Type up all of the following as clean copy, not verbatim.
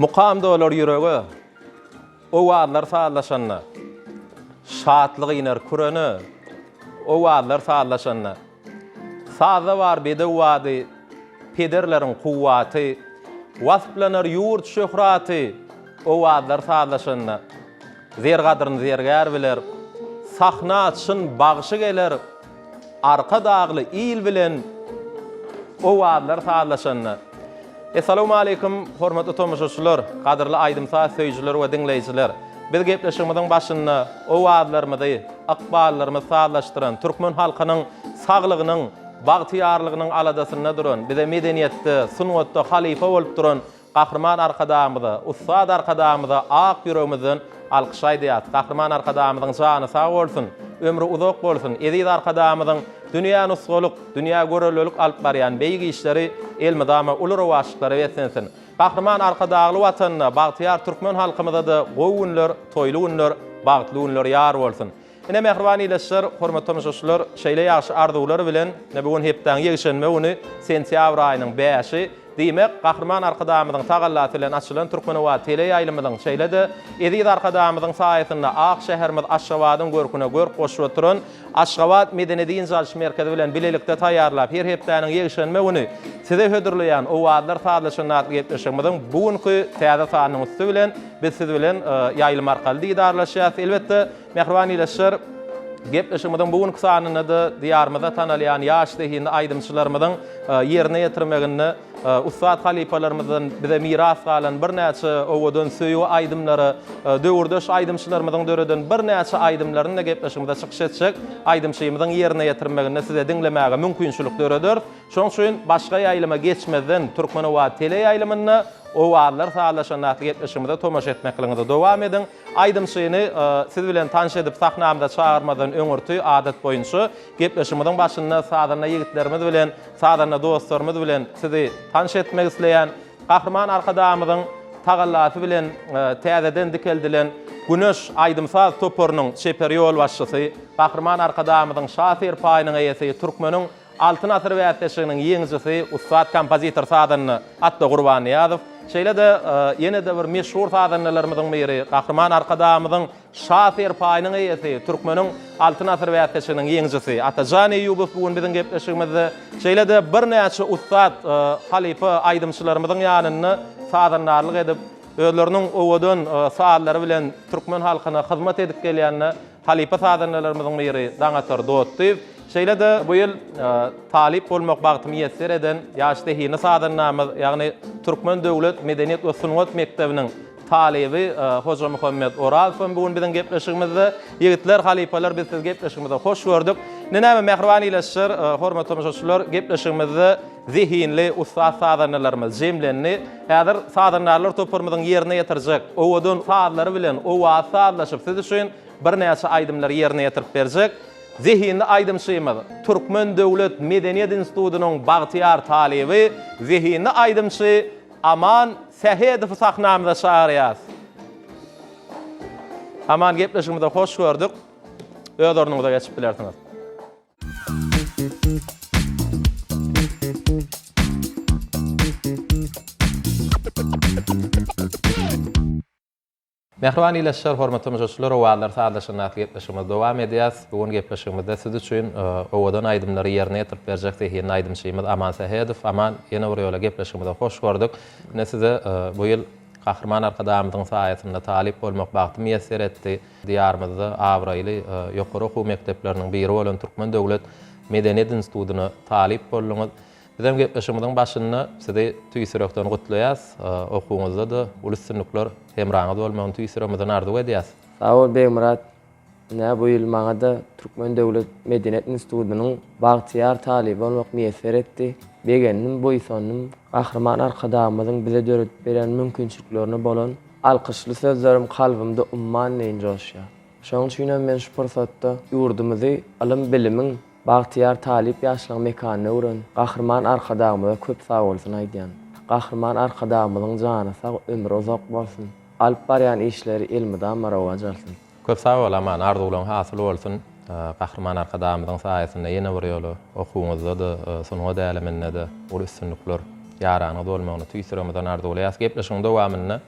Mukam dolar ýürege, Owazlar sazlaşanda. Şatlyk iner kürene, Owazlar sazlaşanda. Sazda bar bedew bady, Pederleriň kuwwaty, Wasplanar ýurt şöhraty, Owazlar sazlaşanda. Zer gadryn zergär biler, Sahna çyn bagşy geler, Arkadagly il bilen owazlar sazlaşanda. Essalawmaleýkim, hormatly tomaşaçylar, gadyrly aýdym-saz söýüjiler we diňleýjiler! Biz gepleşigimiziň başynda owazlarymyzy, ykballarymyzy sazlaşdyran, türkmen halkynyň saglygynyň, bagtyýarlygynyň aladasynda duran, bize medeniýetde, sungatda halypa bolup duran Gahryman Arkadagymyza, ussat Arkadagymyza ak ýüregimizden alkyş aýdýarys. Gahryman Arkadagymyzyň jany sag bolsun, ömri uzak bolsun, eziz Arkadagymyzyň dünýä nusgalyk, dünýä göreldelik alyp barýan beýik işleri elmydama uly rowaçlyklara beslensin. Gahryman Arkadagly Watanyna, bagtyýar türkmen halkymyza-da gowy günler, toýly günler, bagtly günler ýar bolsun! Ine, mähriban ildeşler, hormatly tomaşaçylar, şeýle ýagşy arzuwlar bilen, ine, bu gün hepdäň ýekşenbe güni, sentýabr aýynyň bäşi, diýmek, Gahryman Arkadagymyzyň tagallasy bilen açylan Türkmenobat teleýaýlymyzyň, şeýle-de eziz Arkadagymyzyň saýasynda ak şäherimiz Aşgabadyň görküne görk goşup oturan Aşgabat medeni-dynç alyş merkezi bilen bilelikde taýýarlap, her hepdäniň ýekşenbe güni size hödürleýän Owazlar sazlaşanda atly gepleşigimiziň bu günki täze sanynyň üsti bilen biz siz bilen ýaýlym arkaly didarlaşýarys. Elbetde, Mähriban ildeşler, gepleşigimiziň bu günki sanynda-da Diýarymyzda tanalýan ýaş zehinli aýdymçylarymyzyň ýerine ýetirmeginde ussat halypalarymyzdan bize miras galan birnäçe owadan söýgi aýdymlary, döwürdeş aýdymçylarymyzyň döreden birnäçe aýdymlaryny-da gepleşigimizde çykyş etjek aýdymçymyzyň ýerine ýetirmeginde size diňlemäge mümkinçilik dörederis. Şonuň üçin başga ýaýlyma geçmezden Türkmenobat teleýaýlymynda Owazlar sazlaşanda atly gepleşigimize tomaşa etmekligiňizi dowam ediň. Aýdymçyny siz bilen tanyş edip sahnamyza çagyrmazdan öňürti adat boýunça gepleşigimiziň başynda sazanda ýigitlerimiz bilen, sazanda dostlarymyz bilen sizi tanyş etmek isleýän. Gahryman Arkadagymyzyň tagallasy bilen täzeden dikeldilen Güneş aýdym-saz toparynyň çeper ýolbaşçysy, Gahryman Arkadagymyzyň Şa serpaýynyň eýesi, türkmeniň Altyn asyr bäsleşiginiň ýeňijisi ussat kompozitor sazanda Atda Gurbannyýazow, şeýle-de ýene-de bir meşhur sazandalarymyzyň biri Gahryman Arkadagymyzyň Şa serpaýynyň eýesi, türkmeniň Altyn asyr bäsleşiginiň ýeňijisi Atajan Eýýubow bu gün biziň gepleşigimizde, şeýle-de birnäçe ussat halypa aýdymçylarymyzyň ýanynda sazandarlyk edip, özleriniň owadan sazlary bilen türkmen halkyna hyzmat edip gelýän Halypa sazandalarymyzyň biri Daňatar Dotdyýew, şeýle-de bu ýyl talyp bolmak bagty miýesser eden ýaş zehinli sazandamyz, ýagny Türkmen döwlet medeniýet we sungat mekdebiniň talyby Hojamuhammet Orazow hem bu gün biziň gepleşigimizde. Ýigitler, halypalar biz sizi gepleşigimizde hoş gördük. Indi näme, mähriban ildeşler, hormatly tomaşaçylar, gepleşigimizde zehinli, ussat sazandalarymyz jemlendi. Häzir sazandarlar toparymyzyň ýerine ýetirjek owadan sazlary bilen owaz sazlaşyp siz üçin birnäçe aýdymlary ýerine ýetirip berjek zehinli aýdymçymyz, Türkmen döwlet medeniýet institutynyň bagtyýar talyby, zehinli aýdymçy Aman Sähedowy sahnamyza çagyrýarys. Aman gepleşigimize hoş gördük. Öz ornuňyza geçip bilersiňiz. Mähriban ildeşler, hormatly tomaşaçylar, Owazlar sazlaşygynda atly gepleşigimizi dowam edýäris. Bu gün gepleşigimizde siz üçin owadan aýdymlary ýerine ýetirip berjek zehinli aýdymçymyz Aman Sähedow. Aman, ýene bir ýola gepleşigimize hoş gördük. Ine size bu ýyl Gahryman Arkadagymyzyň saýasynda talyp bolmak bagty miýesser etdi. Diýarymyzda abraýly ýokary okuw mekdepleriniň biri bolan Türkmen döwlet medeniýet institutyna talyp bolduňyz. Bizem gepleşigimiziň başynda sizi tüýs ýürekden gutlaýas. Okuwyňyzda-da uly üstünlikler hemraňyz bolmagyny tüýs ýüregimizden arzuw edýäs. Sag bol Begmyrat. Ine bu ýyl maňa-da Türkmen döwlet medeniýet institutynyň bagtyýar talyby bolmak miýesser etdi. Begendim, buýsandym. Gahryman Arkadagymyzyň bize döredip berýän mümkinçiliklerine bolan Alkyşly sözlerim kalbymda umman deýin joşýar. Şonuň üçinem men şu pursatda ýurdumyzy ylym-bilimiň, bagtyýar talyp ýaşlaryň mekanyna öwren Gahryman Arkadagymyza köp sagbolsun aýdýan. Gahryman Arkadagymyzyň jany sag, ömri uzak bolsun! Alyp barýan işleri elmydama rowaç alsyn! Köp sag bol Aman, arzuwlaň hasyl bolsun! Gahryman Arkadagymyzyň saýasynda ýene bir ýola okuwyňyzda-da, sungat äleminde-de uly üstünlikler ýaranyňyz bolmagyny tüýs ýüregimizden arzuwlaýas. Gepleşigiň dowamynda.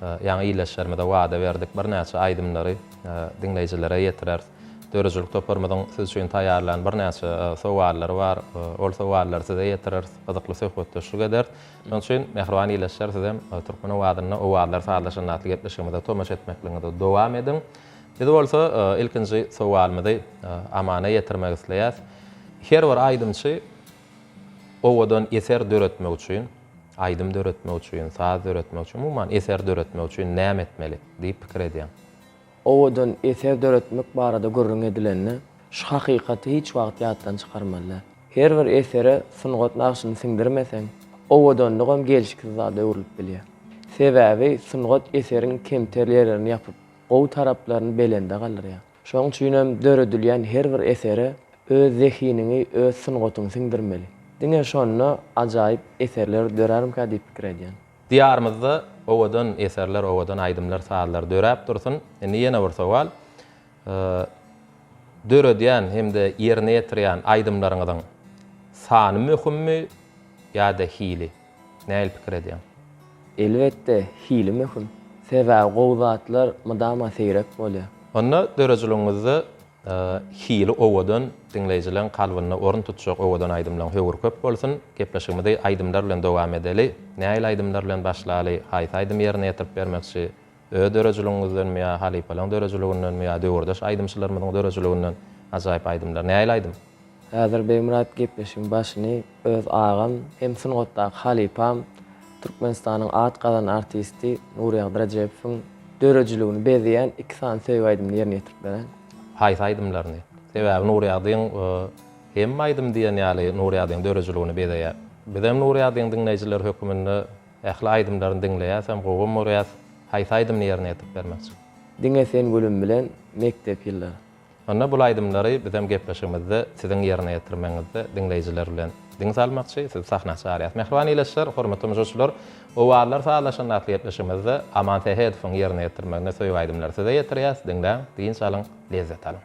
Ýaňy ildeşlerimize wada berdik, birnäçe aýdymlary diňleýjilere ýetireris. Döredijilik toparymyzyň siz üçin taýýarlan birnäçe sowallary bar. Ol sowallary size ýetireris, gyzykly söhbetdeşlik ederis. Şonuň üçin, mähriban ildeşler, sizem Türkmen owazynda Owazlar sazlaşanda atly gepleşigimize tomaşa etmekligiňizi dowam ediň. Biz bolsa ilkinji sowalymyzy Amana ýetirmek isleýäs. Her bir aýdymçy owadan eser döretmek üçin, aýdym döretmek üçin, saz döretmek üçin, umuman eser döretmek üçin näme etmeli diýip pikir edýäň? Owadan eser döretmek barada gürrüň edilende, şu hakykaty hiç wagt ýatdan çykarmaly däl. Her bir esere sungat nagşyny siňdirmeseň, owadanlygam gelşiksiz zada öwrülip bilýär. Sebäbi sungat eseriň kemter ýerlerini ýapyp, gowy taraplaryny belende galdyrýar. Şonuň üçinem döredilýän her bir esere öz zehiniňi, öz sungatyňy siňdirmeli. Diňe şonda ajaýyp eserler dörärmikä diýip pikir edýän. Diýarymyzda owadan eserler, owadan aýdymlar, sazlar döräp dursun. Indi ýene bir sowal. Döredýän hem-de ýerine ýetirýän aýdymlaryňyzyň sany möhümmi ýa-da hili? Nähili pikir edýäň? Elbetde, hili möhüm. Sebäbi gowy zatlar mydama seýrek bolýar. Onda döredijiligňizde hili owadan, diňleýjileň kalbynda orun tutjak owadan aýdymlaň höwri köp bolsun. Gepleşigimizi aýdymlar bilen dowam edeli. Nähili aýdymlar bilen başlaly, haýsy aýdymy ýerine ýetirip bermekçi? Öz döredijiligňizdenmi ýa halypalaň döredijiligindenmi ýa döwürdeş aýdymçylarymyzyň döredijiliginden ajaýyp aýdymlar. Nähili aýdym? Häzir Begmyrat gepleşigiň başyny öz agam hem sungatdaky halypam, Türkmenistanyň at gazanan artisti Nurýagdy Rejepowyň döredijiligini bezeýän iki sany söýgi aýdymyny ýerine ýetirip beren. Haýsy aýdymlaryny? Sebäbi Nurýagdyň hemme aýdym diýen ýaly Nurýagdyň döredijiligini bezeýär. Bizem Nurýagdyň diňleýjileri höküminde ähli aýdymlaryny diňleýäsem, gowam görýäs. Haýsy aýdymyny ýerine ýetirip bermekçi? Diňe sen gülüm bilen Mekdep ýyllary. Onda bul aýdymlary bizem gepleşigimizde siziň ýerine ýetirmegiňizde diňleýjiler bilen diň salmakçy, sizi sahna çagyrýas. Mähriban ildeşler, hormatly tomaşaçylar, Owazlar sazlaşanda atly gepleşigimizde Aman Sähedowyň ýerine ýetirmeginde söýgi aýdymlary size ýetirýäs, diňläň, dynç alyň, lezzet alyň.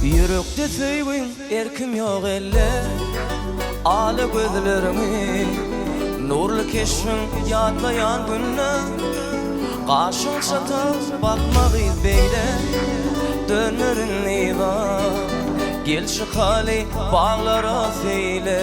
Ýürekde söýgiň erkim ýok elle Ala gözleriňi Nurly keşbiň ýatlaýan günde Gaşyň çata bakma gyz beýle Dönerin yza Gel çykaly baglara seýle.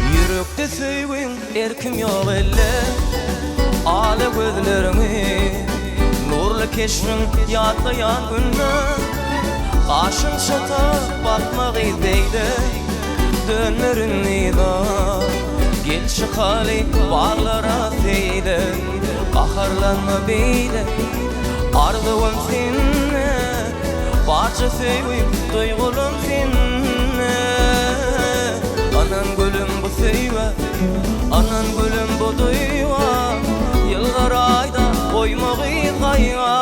Ýürekde söýgiň erkim ýok elle Ala gözleriňi Nurly keşbiň ýatlaýan günde Gaşyň çata bakma gyz beýle Dönmerin yza Gel çykaly baglara seýle Gaharlanma beýle Arzuwym sende Barça söýgim duýgulam sende Ynan gülüm bu söýgä Ynan gülüm bu duýga Ýylgyraýda goýma gyz gaýga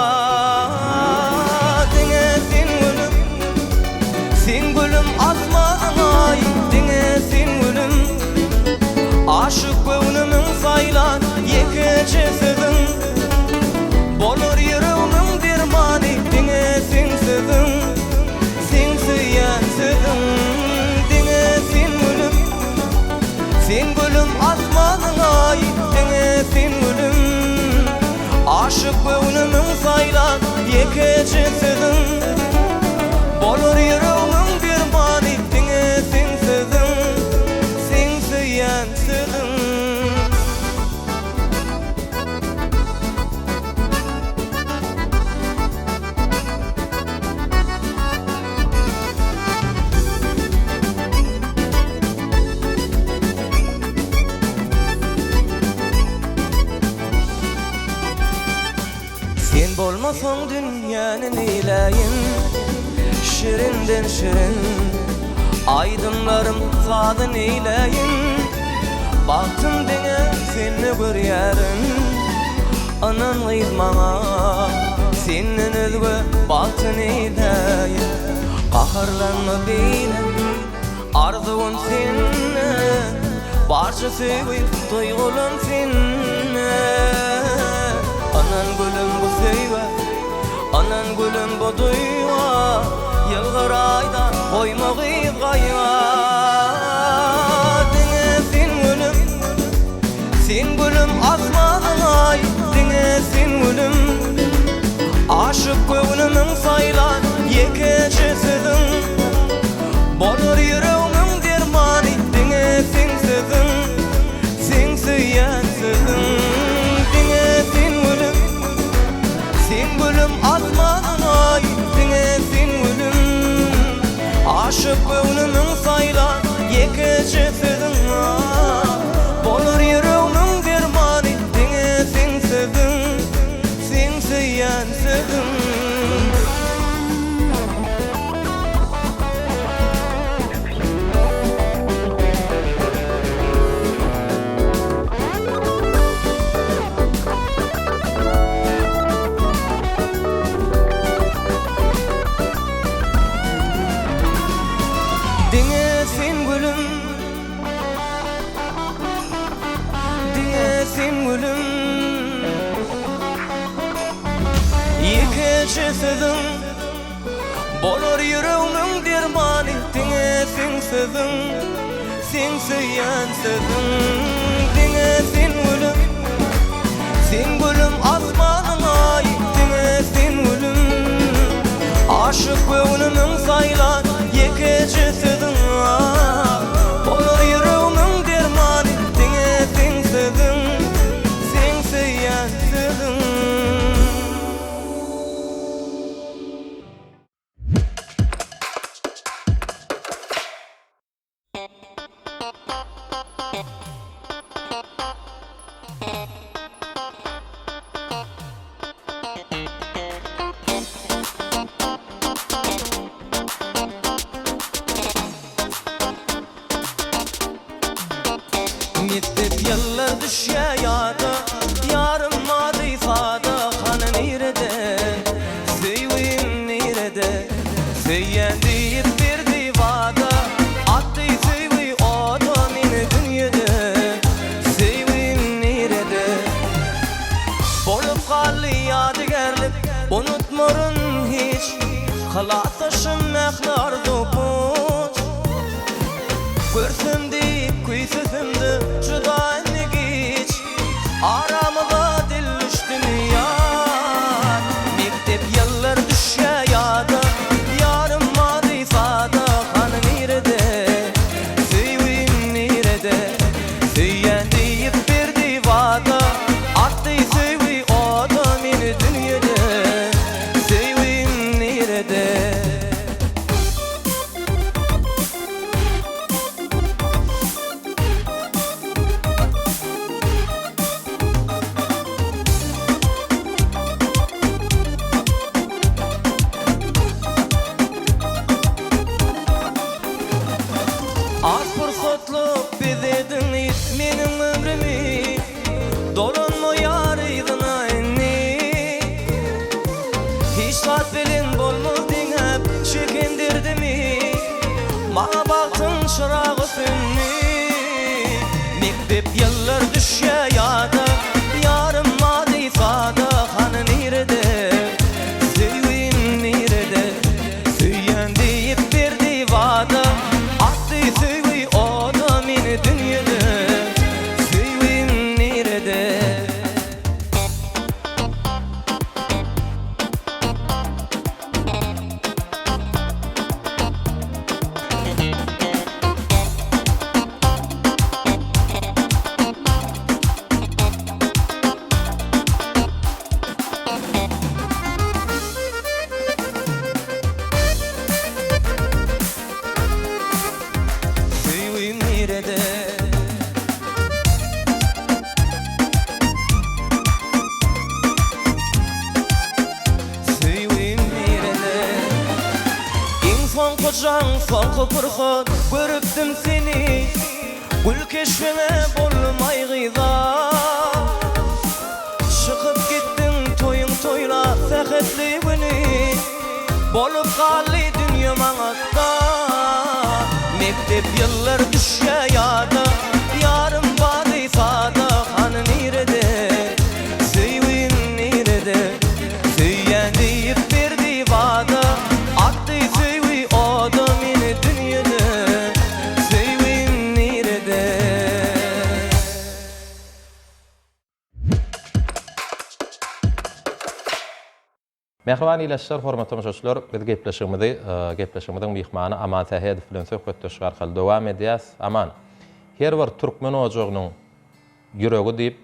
Diňe sen gülüm Sen gülüm asmanyň aýy Diňe sen gülüm Aşyk göwnümiň saýlan ýekeje sözüň Bolar ýüregimiň dermany Diňe seň sözüň Seň söýýän sözüň Diňe sen gülüm Sen gülüm asmanyň aýy Diňe sen gülüm Aşyk göwnümiň saýlan ýekeje sözüň Bolar ýüregimiň dermany Diňe seň sözüň Seň söýýän sözüň. Sen bolmasaň dünýäni neýläýin Şirinden şirin aýdymlarym sazy neýläýin Bagtym diňe sende görýärin Ynan gyz maňa Senden özge bagty neýläýin Gaharlanma beýle Arzuwym sende Barça söýgi duýgulam sende Ynan gülüm bu söýgä Ynan gülüm bu duýga Ýylgyraýda goýma gyz gaýga Diňe sen gülüm Sen gülüm asmanyň aýy Diňe sen gülüm Aşyk göwnümiň saýlan ýekeje sözüň Bolar ýüregimiň dermany Diňe seň sözüň Seň söýýän sözüň Diňe sen gülüm Sen gülüm asmanyň aýy Diňe sen gülüm Aşyk göwnümiň saýlan ýekeje sözüň Bolar ýüregimiň dermany Diňe seň sözüň Seň söýýän sözüň. Diňe sen gülüm Diňe sen gülüm Ýekeje sözüň Bolar ýüregmiň dermany Diňe seň sözüň Seň söýýän sözüň Diňe sen gülüm Sen gülüm asmanyň aýy Diňe sen gülüm Aşyk göwnümiň saýlan Ýekeje sözüň ah Bolar ýüregmiň dermany Diňe seň sözüň Seň söýýän sözüň. Mekdep ýyllar düşýä ýada, Ýarym ady sada, Hany nirede, söýgim nirede? Söýýän diýip berdi wada, Atdy söýgi oda meni dünýede, Söýgim nirede? Bolup galdy ýadygärlik, Unutmaryn hiç, Klasdaşym ähli arzuw puç. Görsem diýip küýsesemde juda indi giç Aramyza dil düşdümi ýar Mekdep ýyllar düşýä ýada Ýarym ady sada Hany nirede Söýgim nirede Söýýän diýip berdi wada Atdy söýgi oda meni dünýede Söýgim nirede. Gujaň soňky pursat görüpdim seni Gül keşbiňe bolmaý gyza Çykyp gitdiň toýuň toýlap sähetli güni Bolup galdy dünýe maňa dar Mekdep ýyllar düşýä ýada Ýarym bary sada Hany nirede Söýgim nirede Söýýän diýip berdi wada Atdy söýgi oda meni dünýede Söýgim nirede. Mähriban ildeşler, hormatly tomaşaçylar, biz gepleşigimizi gepleşigimiziň myhmany Aman Sähedow bilen söhbetdeşlik arkaly dowam edýäs. Aman, her bir türkmen ojagynyň ýüregi diýip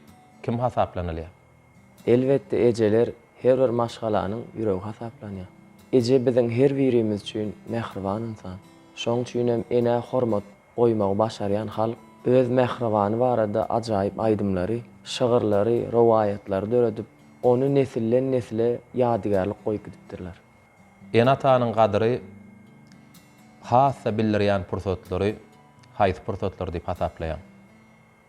kim hasaplanylýar? Elbetde ejeler her bir maşgalanyň ýüregi hasaplanýar. Eje biziň her birimiz üçin mähriban ynsan. Şoň üçinem enä hormat goýmagy başarýan halk öz mähribany barada ajaýyp aýdymlary, şygyrlary, rowaýatlary döredip, ony nesilden-nesile ýadygärlik goýup gidipdirler. Ene-atanyň gadyry has-da bildirýän pursatlary haýsy pursatlar diýip hasaplaýaň?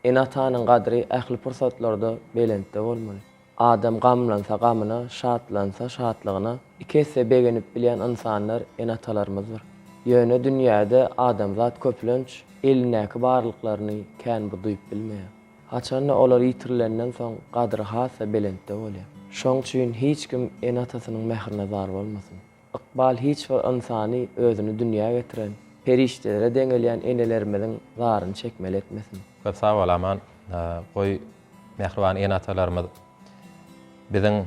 Ene-atanyň gadry ähli pursatlarda belentde bolmaly. Adam gamlansa gamyna, şatlansa şatlygyna iki esse begenip bilýän ynsanlar ene-atalarymyzdyr. Ýöne dünýäde adamzat köplenç elindäki barlyklaryny kän bir duýup bilmeýär. Haçanda olar ýitirilenden soň gadry has-da belentde bolýar. Şoň üçin hiç kim ene-atasynyň mährine zar bolmasyn. Ykbal hiç bir ynsany özüni dünýä getiren, perişdelere deňelýän enelerimiziň zaryny çekmeli etmesin. Köp sag bol Aman. Goý mähriban ene-atalarymyz biziň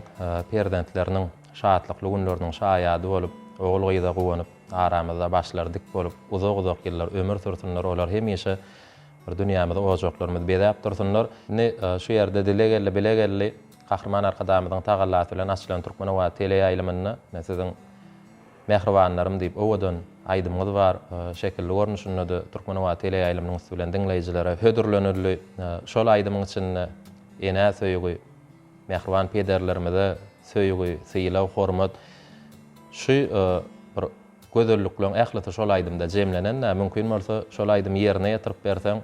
perzentleriniň şatlykly günleriniň şaýady bolup, ogul-gyza guwanyp, aramyzda başlary dik bolup, uzak-uzak ýyllar ömür sürsünler, olar hemişe bir dünýämizi, ojaklarymyzy bezäp dursunlar. Indi şu ýerde dile geldi, bile geldi. Gahryman Arkadagymyzyň tagallasy bilen açylan Türkmen owazy teleýaýlymynda siziň Mähribanlarym diýip owadan aýdymyňyz bar. Şekilli görnüşinde-de Türkmen owazy teleýaýlymynyň üsti bilen diňleýjilere hödürlenildi. Şol aýdymyň içinde enä söýgi, mähriban pederlerimize söýgi, sylag, hormat şu bir gözellikleriň ählisi şol aýdymda jemlenen-dä. Mümkin bolsa şol aýdymy ýerine ýetirip berseň,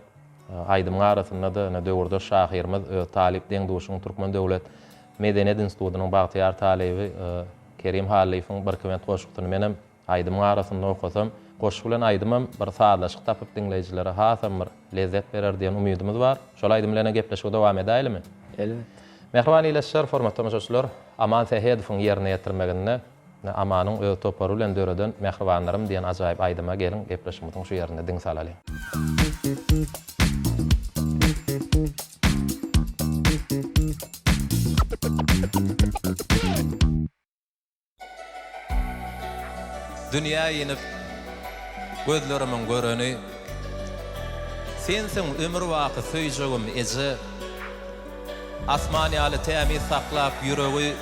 Aýdymyň arasynda-da ine döwürdeş şahyrymyz, öz talyp deň-duşuň Türkmen döwlet medeniýet institutynyň bagtyýar talyby Kerim Hallyýewiň birki bent goşgusyny menem aýdymyň arasynda okasam, goşgy bilen aýdymam bir sazlaşyk tapyp diňleýjilere hasam bir lezzet berer diýen umydymyz bar. Şol aýdym bilenem gepleşigi dowam edäýlimi? Elbetde. Mähriban ildeşler, hormatly tomaşaçylar, Aman Sähedowyň ýerine ýetirmeginde Amanyň öz topary bilen döreden Mähribanlarym diýen ajaýyp aýdyma geliň gepleşigimiziň şu ýerinde diň salalyň. Dünýä inip, gözlerimiň göreni, Sensiň ömürbaky söýjegim eje. Asman ýaly tämiz saklap ýüregi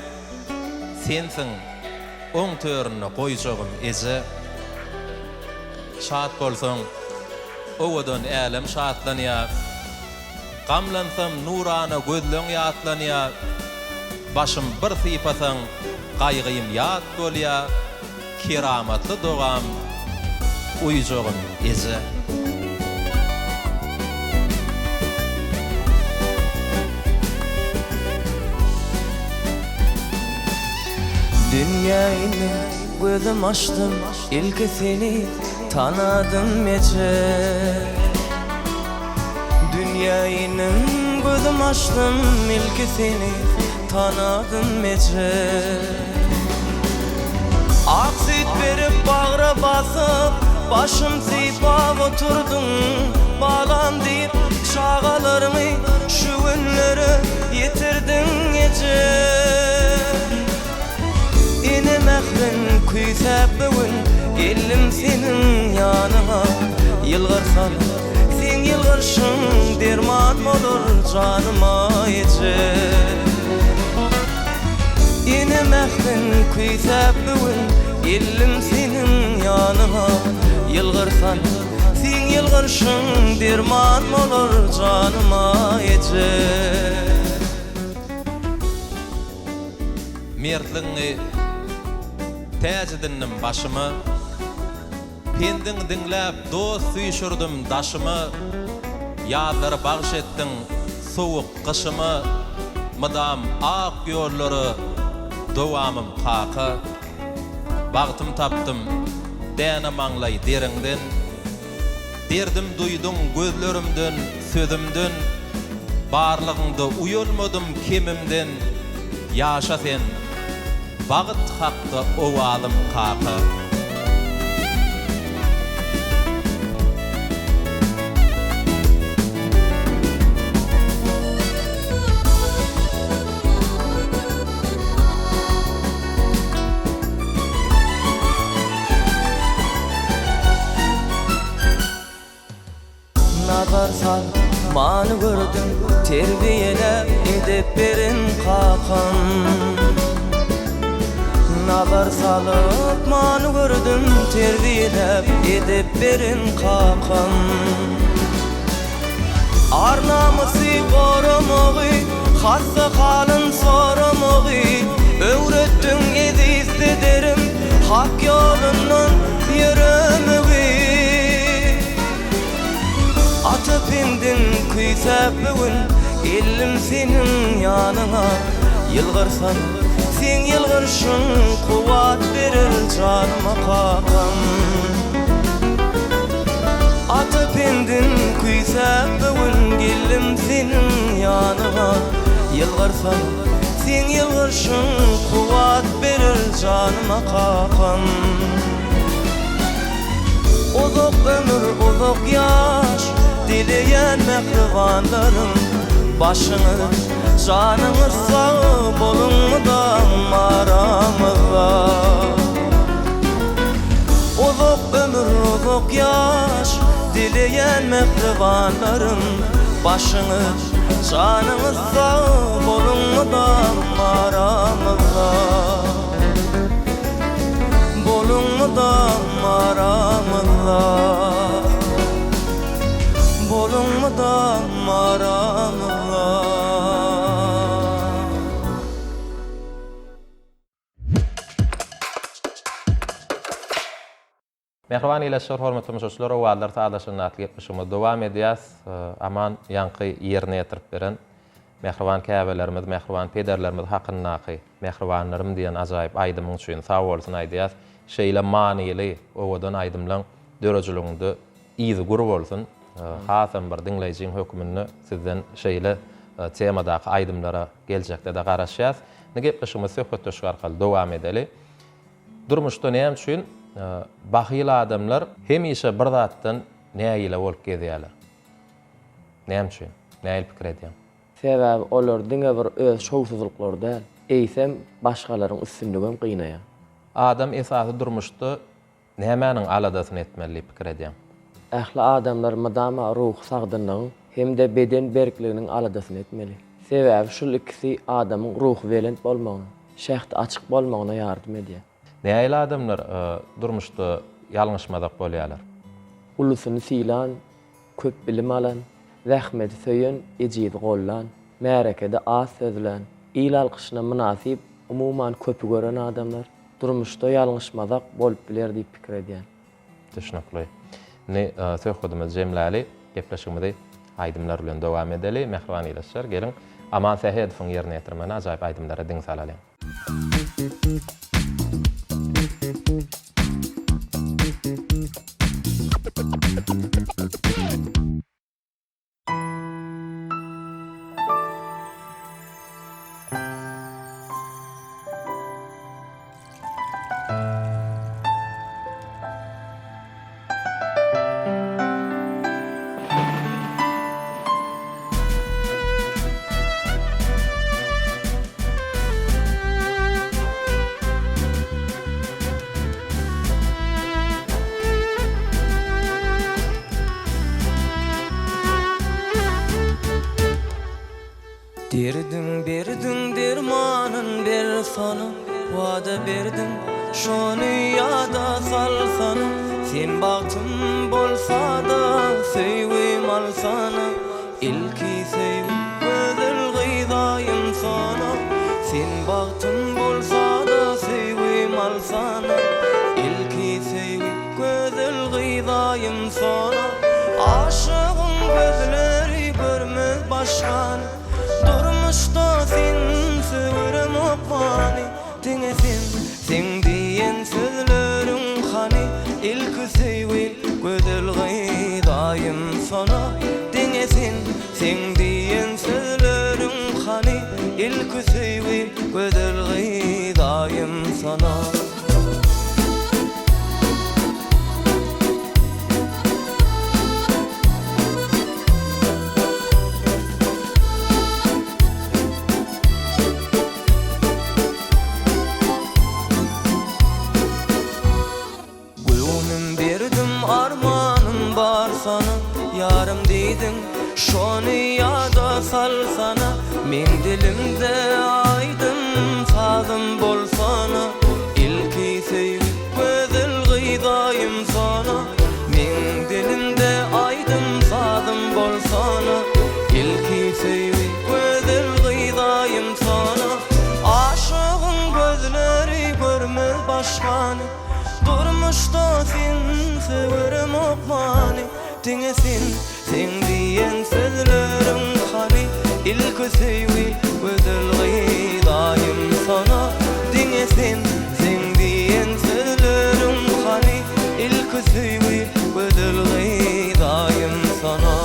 Sensiň oň töründe goýjagym eje. Şat bolsaň owadan älem şatlanýa Gamlansam nurana gözleň ýatlanýa Başym bir sypasaň gaýgym ýat bolýa Keramatly dogam uýjagym eje. Dünýä indim, gözüm açdym, ilki seni tanadym eje. Dünýä indim, gözüm açdym, ilki seni Tanadym eje. Ak süýt berip bagra basyp, Başym sypap oturdyň, Balam diýip çagalarňy Şu günlere ýetirdiň eje. Ene mährin küýsäp bu gün Geldim seniň ýanyňa Ýylgyrsaň Seň ýylgyrşyň derman bolar janyma eje. Ene mährin küýsäp bu gün geldim seniň ýanyňa Ýylgyrsaň seň ýylgyrşyň derman bolar janyma eje. Mertligiňi täç edindim başyma. Pendiň diňläp dost süýşürdim daşyma, Ýazlary bagş etdiň sowuk gyşyma, Mydam ak ýollara dowamym kaka. Bagtym tapdym däne maňlaý deriňden, Derdim duýduň gözlerimden, sözümden, Barlygyňda uýalmadym kemimden, Ýaşa sen, bagt hakda owazym kaka. Nazar sal, many gördüm, terbiýeläp edep beren kakam. Nazar salyp many gördüm, terbiýeläp edep beren kakam. Ar-namysy goramagy, hassa halyn soramagy Öwretdiň eziz pederim, Hak ýolundan ýöremegi. Ata pendiň küýsäp bu gün, geldim seniň ýanyňa, Ýylgyrsam, seň ýylgyrşyň kuwwat berer janyma kakam. Ata pendiň küýsäp bu gün geldim seniň ýanyňa, Ýylgyrsam, seň ýylgyrşyň kuwwat berer janyma kakam. Uzak ömür, uzak ýaş dileýän mähribanlarym, Başyňyz, janyňyz sag boluň mydam aramyzda. Uzak ömür, uzak ýaş dileýän mähribanlarym, Başyňyz, janyňyz sag boluň mydam aramyzda. Boluň mydam aramyzda Boluň mydam aramyzda. Mähriban ildeşler, hormatly tomaşaçylar, Owazlar sazlaşanda atly gepleşigimizi dowam edýäs. Aman ýaňky ýerine ýetirip beren mähriban käbelerimiz, mähriban pederlerimiz hakyndaky Mähribanlarym diýen ajaýyp aýdymyň üçin sag bolsun aýdýas. Şeýle manyly, owadan aýdymlaň dörejiligiňde yzy gür bolsun. Hasam bir diňleýjiň höküminde sizden şeýle temadaky aýdymlara geljekde-de garaşýas. Indi gepleşigimizi söhbetdeşlik arkaly dowam edeli. Durmuşda näme üçin bahyl adamlar hemişe bir zatdan nägile bolup gezýärler? Näme üçin? Nähili pikir edýäň? Sebäbi olar diňe bir öz şowsuzlyklary däl, eýsem başgalaryň üstünligem gynaýar. Adam esasy durmuşda Nämäniň aladasyny etmeli diýip pikir edýäň? Ähli adamlar mydama ruhy sagdynlygyň hem-de beden berkliginiň aladasyny etmeli. Sebäbi şul ikisi adamyň ruhubelent bolmagyna, şähdi açyk bolmagyna ýardam edýär. Nähili adamlar durmuşda ýalňyşmazak bolýarlar? Ulusyny sylan, köp bilim alan, zähmeti söýen, ejizi gollan, märekede az sözlän, il alkyşyna mynasyp, umuman köpi gören adamlar. Durmuşda ýalňyşmazak bolup biler diýip pikir edýän. Düşnükli. Indi söhbedimizi jemläli, gepleşigimizi aýdymlar bilen dowam edeli. Mähriban ildeşler, geliň, Aman Sähedowyň ýerine ýetirmeginde ajaýyp aýdymlara diň salalyň. Derdiň berdiň dermanyn ber sana Wada berdiň şony ýada salsana Sen bagtym bolsada söýgim alsana Ilki söýgim gözel gyzaýym sona Sen bagtym bolsada söýgim alsana Ilki söýgim gözel. bolsana Ýarym diýdiň şony ýada salsana Meň dilimde aýdym sazym bolsana Ilki söýgi gözel gyzaýym sona Meň dilimde aýdym sazym bolsana Ilki söýgi gözel gyzaýym sona Aşygyň gözleri görmez başgany Durmuşda sensiz göremok many Diňe sen, sen diýen sözleriň hany Ilki söýgi gözel gyzaýym sona Diňe sen, sen diýen sözleriň hany Ilki söýgi gözel gyzaýym sona.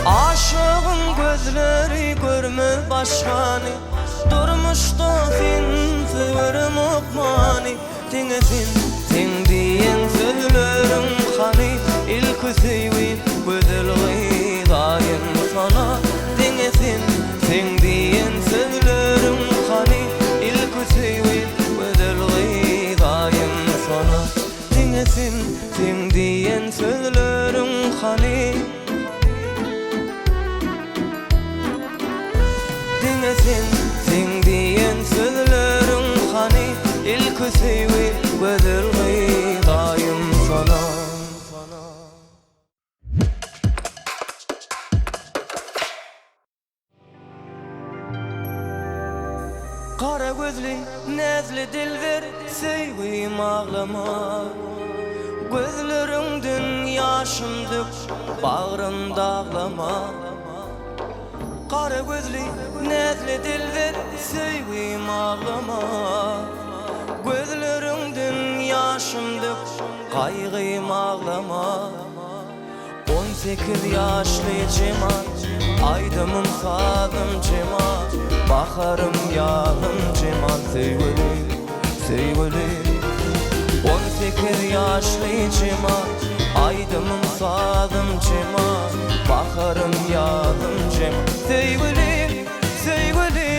Aşygyň gözleri görmez başgany Durmuşda sensiz göremok many Diňe sen, sen diýen sözleriň hany Ilki söýgi gözel gyzaýyn sana Diňe sen, sen diýen sözleriň hany Ilki söýgi gözel gyzaýyn sana Diňe sen, sen diýen sözleriň hany Diňe sen, sen diýen sözleriň hany Ilki söýgi gözel gyzaýym sona. Gara gözli näzli dilber söýgim aglama Gözleriňden ýaşym dök bagrym daglama Gara gözli näzli dilber söýgim aglama Gözleriňden ýaşym dök gaýgym aglama 18 ýaşly Jemal, Aýdymym sazym Jemal, Baharym ýazym Jemal söýgüli, söýgüli. 18 ýaşly Jemal, Aýdymym sazym Jemal, Baharym ýazym Jemal söýgüli, söýgüli.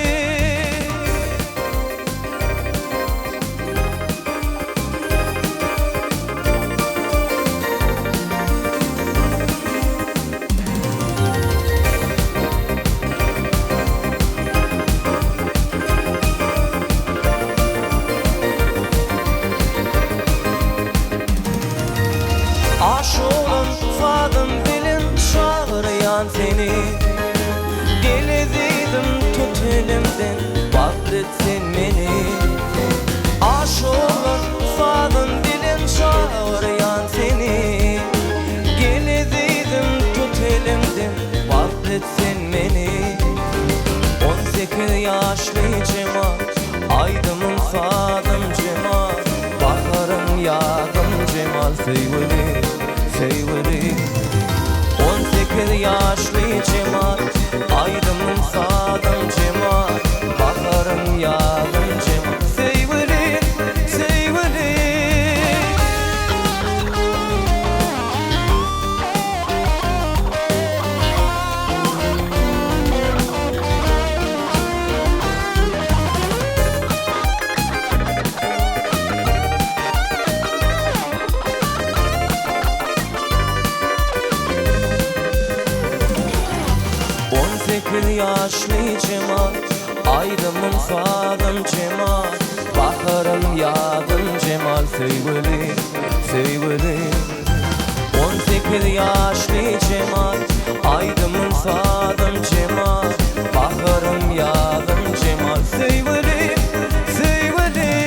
Aşulam sazym bilen çagyrýan seni Gel ezizim tut elimden bagt et sen meni Aşulam sazym bilen çagyrýan seni Gel ezizim tut elimden bagt et sen meni 18 ýaşly Jemal Aýdymym sazym Jemal Baharym ýazym Jemal söýgüli söýgüli 18 ýaşly Jemal Aýdymym sazym Jemal Baharym ýazym Jemal söýgüli söýgüli 18 ýaşly Jemal Aýdymym sazym Jemal Baharym ýazym Jemal söýgüli söýgüli 18 ýaşly Jemal Aýdymym sazym Jemal Baharym ýazym Jemal söýgüli söýgüli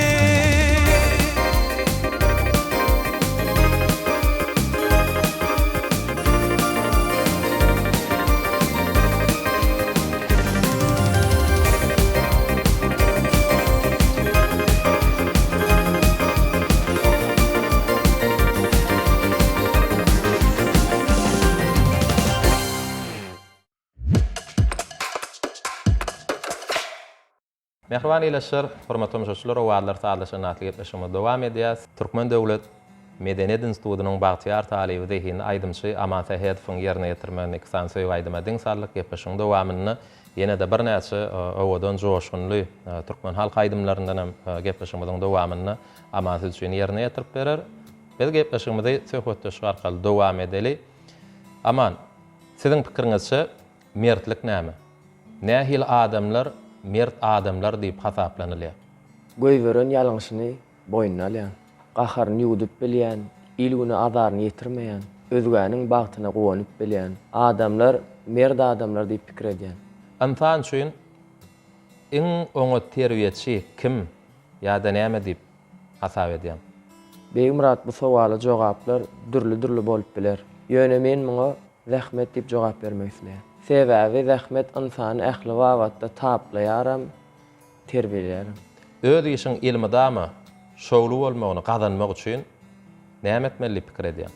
Mähriban ildeşler, hormatly tomaşaçylar, Owazlar sazlaşan atly gepleşigimizi dowam edýäs. Türkmen döwlet medeniýet institutynyň bagtyýar talyby zehinli aýdymçy Aman Sähedowyň ýerine ýetirmeginde iki sany söýgi aýdyma diň saldyk. Gepleşigiň dowamynda ýene-de birnäçe owadan, joşgunly türkmen halk aýdymlaryndan hem gepleşigimiziň dowamynda Aman siz üçin ýerine ýetirip berer. Biz gepleşigimizi söhbetdeşlik arkaly dowam edeli. Aman, siziň pikiriňizçe mertlik näme? Nähili adamlar mert adamlar diýip hasaplanylýar? Goýberen ýalňyşyny boýnuna alýan, gaharyny ýuwdup bilýän, il-güne azaryny ýetirmeýän, özgäniň bagtyna guwanyp bilýän adamlar mert adamlar diýip pikir edýän. Ynsan üçin iň oňat terbiýeçi kim ýa-da näme diýip hasap edýäň? Begmyrat bu sowala jogaplar dürli-dürli bolup biler. Ýöne men muňa zähmet diýip jogap bermek isleýän. Sebäbi zähmet ynsany ähli babatda taplaýaram, terbiýeleýärem. Öz işiň elmydama şowly bolmagyny gazanmak üçin näme etmeli diýip pikir edýäň?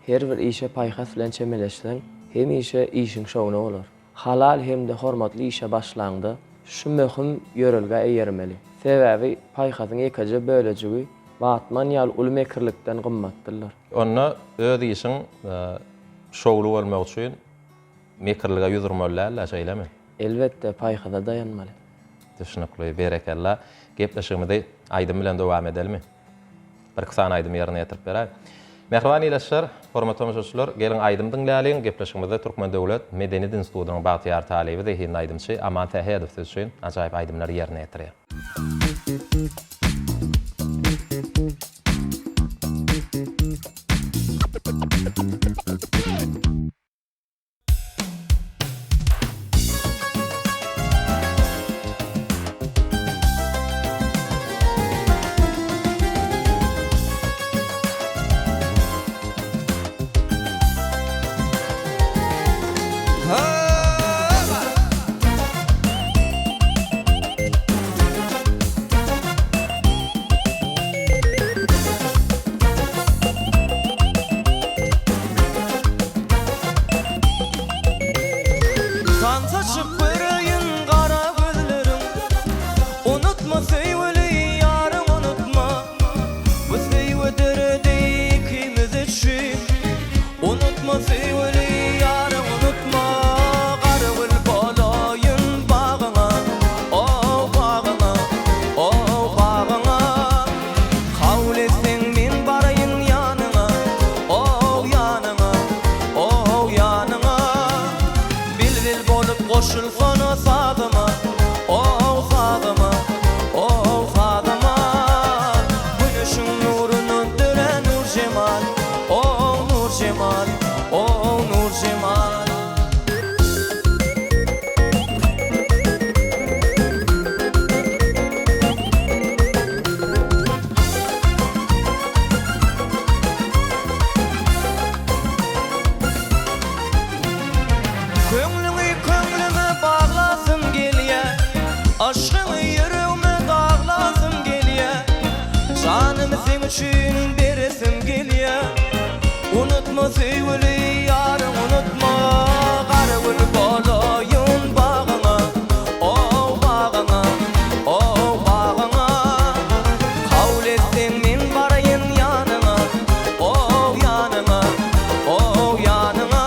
Her bir işe paýhas bilen çemeleşseň, hemişe işiň şowuna bolar. Halal hem-de hormatly işe başlaňda, şu möhüm ýörelgä eýermeli. Sebäbi paýhasyň ýekeje bölejigi batman ýaly uly mekirlikden gymmatdyrlar. Onda öz işiň şowly bolmagy üçin mekirlige ýüz urmaly däl-dä, şeýlemi? Elbetde, paýhasa daýanmaly. Düşnükli, berekella. Gepleşigimizi aýdym bilen dowam edelimi? Birki sany aýdym ýerine ýetirip beräý. Mähriban ildeşler, hormatly tomaşaçylar, geliň aýdym diňläliň. Gepleşigimizde Türkmen döwlet medeniýet institutynyň bagtyýar talyby, zehinli aýdymçy Aman Sähedow siz üçin ajaýyp aýdymlary ýerine ýetirýär. Tansa çyk göreýin gara gözleriň Unutma söýgüli ýaryň unutma Bu söýgi döredi ikimiz üçin Unutma söýgüli ýaryň unutma Gara gül bolaýyn bagyňa Oh bagyňa Oh bagyňa Kabul etseň men baraýyn ýanyňa Oh ýanyňa Oh ýanyňa Bilbil bolup goşulsana sazyma Oh sazyma Oh sazyma Güneşiň nurundan dörän Nurjemal Oh Nurjemal Oh Nurjemal. Köňlüňi köňlüme baglasym gelýä, Yşgyňy ýüregime daglasym gelýä, Janymy seň üçin beresim gelýä. Unutma söýgüli ýaryň unutma, Gara gül bolaýyn bagyňa, Oh bagyňa, oh bagyňa. Kabul etseň men baraýyn ýanyňa, Oh ýanyňa, oh ýanyňa.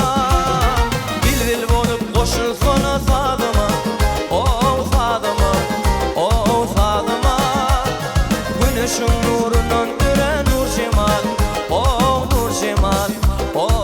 Bilbil bolup goşulsana sazyma, Oh sazyma, oh sazyma. Güneşiň nurundan dörän Nurjemal, Oh Nurjemal, oh.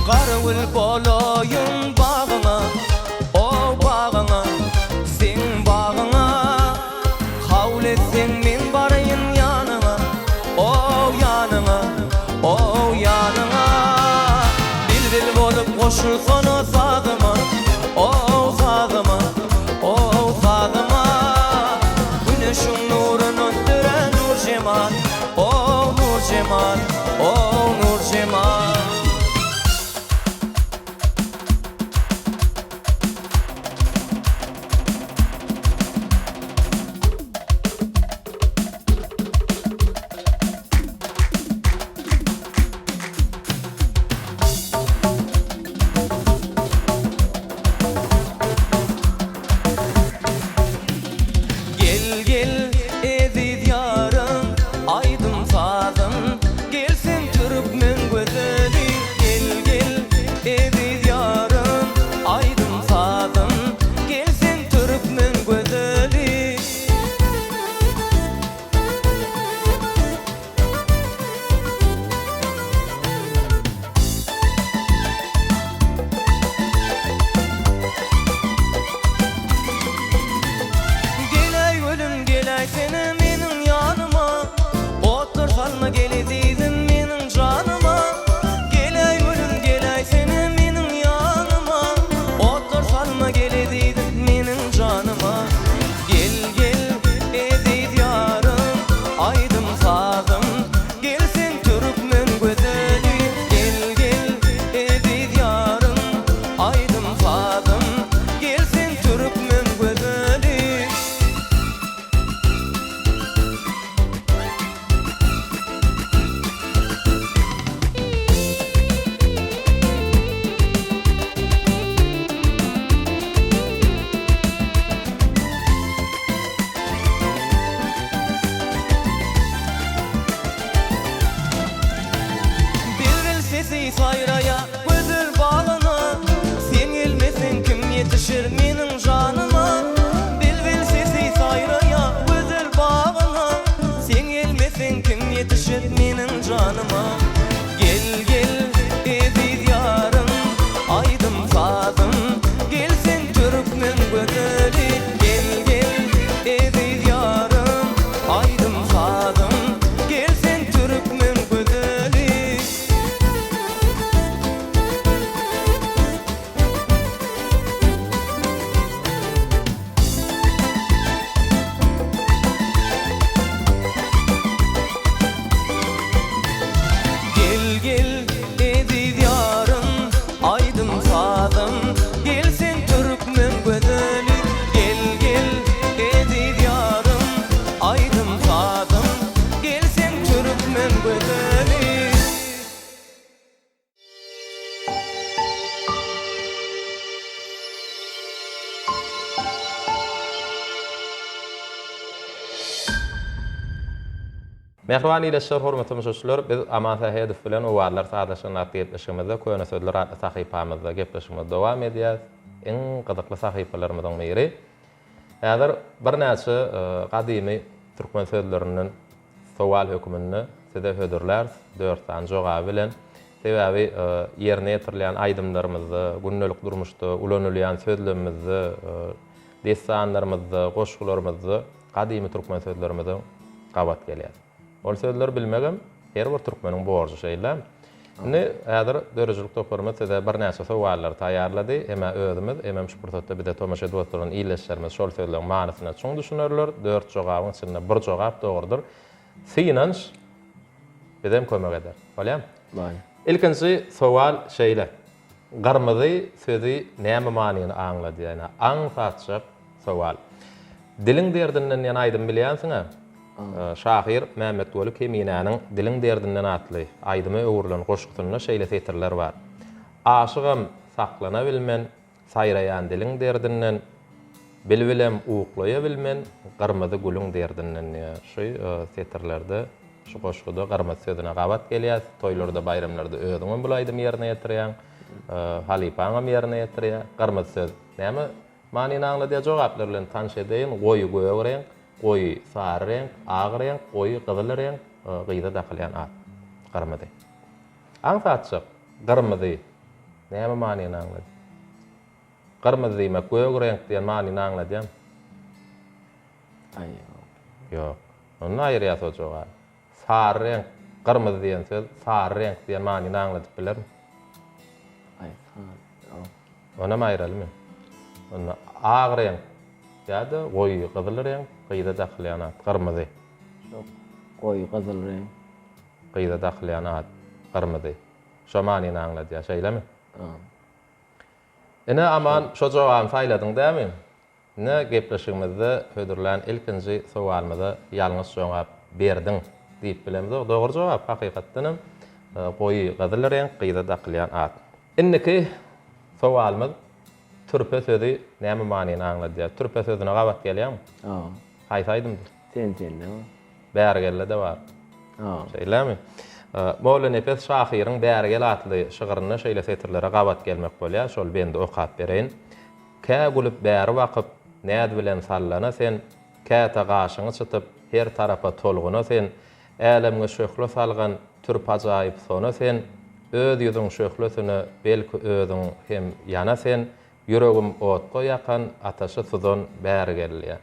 Garagül bolaýyn bagyňa, o bagyňa, seň bagyňa. Kabul etseň men baraýyn ýanyňa, o ýanyňa, o ýanyňa. Bilbil bolup goşulsana sazyma, o sazyma, o sazyma. Güneşiň nurundan dörän Nurjemal, o Nurjemal, o Nurjemal. Gel gel eziz ýarym aýdym sazym gel sen türkmen gözeli gel gel eziz ýarym aýdym sazym gel sen türkmen gözeli. Geläý gülüm geläýsene meniň ýanyma Otlar salma gel ezizim meniň janyma Geläý gülüm geläýsene meniň ýanyma Otlar salma gel ezizim meniň janyma Gel gel eziz ýarym aýdym sazym Gel sen türkmen gözeli Gel gel eziz ýarym aýdym sazym Gel sen türkmen gözeli. Bilbil sesi saýraýa gözel bagyna, Sen gelmeseň kim ýetişer meniň janyma? Bilbil sesi saýraýa gözel bagyna, Sen gelmeseň kim ýetişer meniň janyma? Gel gel eziz ýarym aýdym sazym Gel sen türkmen gözeli Gel gel eziz ýarym aýdym sazym Gel sen türkmen gözeli. Gel gel eziz ýarym aýdym sazym Gel sen türkmen gözeli Gel gel eziz ýarym aýdym sazym Gel sen türkmen gözeli. Mähriban ildeşler, hormatly tomaşaçylar, biz Aman Sähedow bilen Owazlar sazlaşygyny atly gepleşigimizde Köne sözler atly sahypamyzda gepleşigimizi dowam edýäris. Iň gyzykly sahypalarymyzyň biri. Häzir birnäçe gadymy türkmen sözlerinden sowal höküminde size hödürläris, dört sany jogaby bilen. Sebäbi ýerine ýetirilýän aýdymlarymyzda, gündelik durmuşda ulanylýan sözlemimizde, dessanlarymyzda, goşgularymyzda gadymy türkmen sözlerimize gabat gelýär. Ol sözleri bilmegem her bir türkmeniň borjy, şeýle. Indi häzir döredijilik toparymyz size birnäçe sowallary taýýarlady. Hem-ä özümiz, hemem şu pursatda bize tomaşa edip oturan ildeşlerimiz şol sözleriň manysyna çuň düşünerler. Dört jogabyň içinde bir jogap dogrudyr. Synanyş bizem kömek eder. Bolýamy? Bolýar. Ilkinji sowal şeýle. Gyrmyzy sözi näme manyny aňladýar? Ine, aňsatjak sowal. Diliň derdinden diýen aýdymy bilýänsiň-ä? Şahyr Mämmetweli Keminäniň Diliň derdinden atly aýdyma öwrülen goşgusynda şeýle setirler bar. Aşygam saklanabilmen, saýraýan diliň derdinden, Bilbilem uklaýabilmen, gyrmyzy gülüň derdinden diýýär. Şu setirlerde, şu goşguda gyrmyzy sözüne gabat gelýär. Toýlarda, baýramlarda özüňem bul aýdymy ýerine ýetirýäň, halypaňam ýerine ýetirýär. Gyrmyzy söz näme manyny aňladýar? Jogaplar bilen tanyş edeýin, goýy gök reňk, goýy sary reňk, ak reňk, goýy gyzyl reňk, gyza dakylýan at. Gyrmyzy. Aňsatjak, gyrmyzy. Näme manyny aňladýar? Gyrmyzy diýmek gök reňk diýen manyny aňladýarmy? Aý, ýok. Ýok. Onda aýyrýas o jogaby. Sary reňk, gyrmyzy diýen söz sary reňk diýen manyny aňladyp bilermi? Aý, sary, ýok. Onam aýralymy? Onda ak reňk ýa-da goýy gyzyl reňk gyza dakylýan at, gyrmyzy. Şo goýy gyzyl reňk. Gyza dakylýan at, gyrmyzy. Şo manyny aňladýar, şeýlemi? Ine, Aman, şo jogabyny saýladyň dämi? Ine, gepleşigimizde hödürlän ilkinji sowalymyza ýalňyş jogap berdiň diýip bilemzok. Dogry jogap, hakykatdan hem, goýy gyzyl reňk, gyza dakylýan at. Indiki sowalymyz, türpe sözi näme manyny aňladýar? Türpe sözüne gabat gelýäňmi? Hawa. Haýsy aýdymda? Sen-sende bar. Bärigelde-de bar. Şeýlemi? Mollanepes şahyryň Bärigel atly şygrynda şeýle setirlere gabat gelmek bolýar, şol bendi okap bereýin. Kä gülüp bäri bakyp, näz bilen sallana sen, Käte gaşyňy çytyp, her tarapa tolguna sen, Älemge şöhle salgan türp-ajaýyp sona sen, Öz ýüzüň şöhlesine belki özüň hem ýana sen, Ýüregim otga ýakan, ataşy suzan bäri gelýär.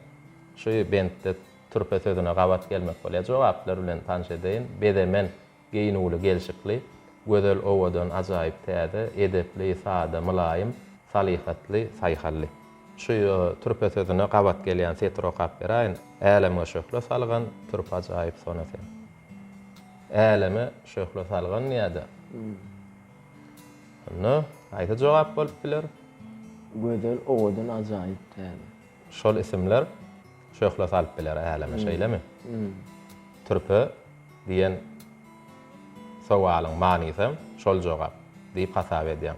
Şu bentde Türpe sözüne gabat gelmek bolýar. Jogaplar bilen tanyş edeýin. Bezemen, geýnüwli, gelşikli, gözel, owadan, ajaýyp, täze, edepli, sada, mylaýym, salyhatly, saýhally. Şu türpe sözüne gabat gelýän setir okap beräýin. Älemge şöhle salgan, türpe ajaýyp sona sen. Äleme şöhle salgan diýýär-de. Onda haýsy jogap bolup biler? Gözel, owadan, ajaýyp, täze. Şol isimler şöhle salyp biler äleme, şeýlemi? Türpe diýen sowalyň manysam şol jogap diýip hasap edýän.